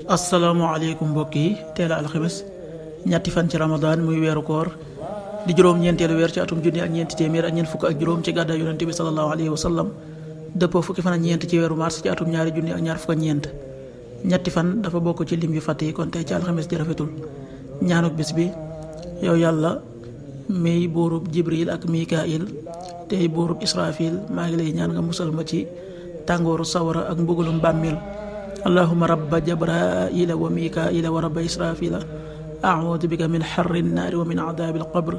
asalaamaaleykum mbokk yi teel a alxames ñetti fan ci ramadan muy weeru koor di juróom-ñeenteelu weer ci atum junni ak ñeenti téeméer ak ñeent fukk ak juróom ci gàddaay yonente bi sallallahu alayhi wa sallam dëppoo fukki fan ak ñeent ci weeru mars ci atum ñaari junni ak ñaar fukk ak ñeent ñetti fan dafa bokk ci lim yu fàtte yi kon tey ci alxames di rafetul ñaanuk bis bi yow yàlla miy buurub jibril ak mikail tey buurub israfil maa ngi lay ñaan nga musal ma ci tàngooru sawara ak mbugulum bàmmeel allahuma rabba jabraila wa mikaila wa rabba israfila audu bika min xarri nnaari wa min adaabi alqabr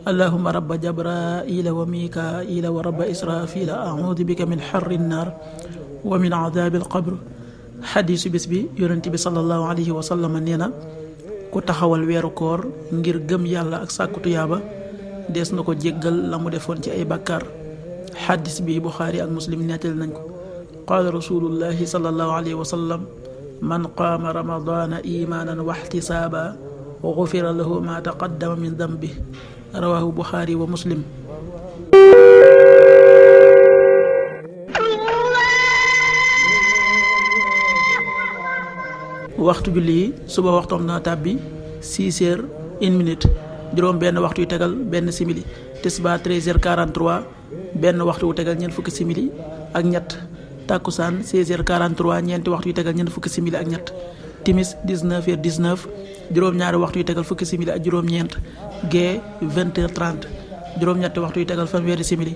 allahuma rabba jabraila wa mikaila wa rabba israfila audu bika min xarri nnaar wa min adaabi alqabr xadiisu bis bi yonent bi sallallahu alayhi wa sallam nee na ku taxawal weeru koor ngir gëm yàlla ak sàkku tuyaaba dees na ko jéggal la mu defoon ci ay bàkkaar xadis bi buxaari ak muslim nettali nañ ko qaala rasulullahi sallallahu alayhi wa sallam man qaama ramadaana imaanan wa ihtisaaba gufira lahu ma taqaddama min dambi rawahu buxaari wa muslim. waxtu julli yi suba waxtoom na tàbbi 6h01 juróom benn waxtu yu tegal benn simili tisbaar 13h43 benn waxtu wu tegal ñeent fukki simili ak ñett takkusaan 16h43 ñeenti waxtu yu tegal ñeent fukki simili ak ñett timis 19h19 juróom-ñaari waxtu yu tegal fukki simili ak juróom-ñeent gee 20h30 juróom-ñetti waxtu yu tegal fanweeri simili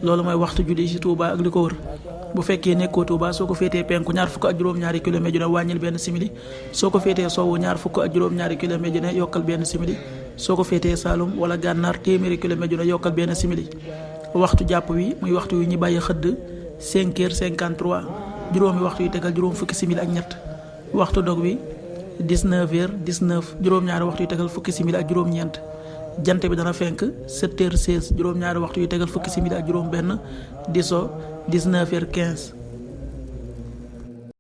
loolu mooy waxtu julli ci Touba ak li ko wër. bu fekkee nekkoo Touba soo ko féetee penku ñaar fukk ak juróom-ñaari kilomètre ju ne wàññil benn simili soo ko féetee sowwu ñaar fukk ak juróom-ñaari kilomètre ju ne yokkal benn simili soo ko féetee Saalum wala gànnaar téeméeri kilomètre ju ne yokkal benn simili waxtu jàpp wi muy waxtu wi ñu bàyyi xëdd 5h53 juróomi waxtu yu tegal juróom fukki simili ak ñett waxtu dog wi 19h19 juróom-ñaari waxtu yu tegal fukki simili ak juróom-ñeent jant bi dana fenk 7h16 juróom-ñaari waxtu yu tegal fukki simili ak juróom benn di so 19h15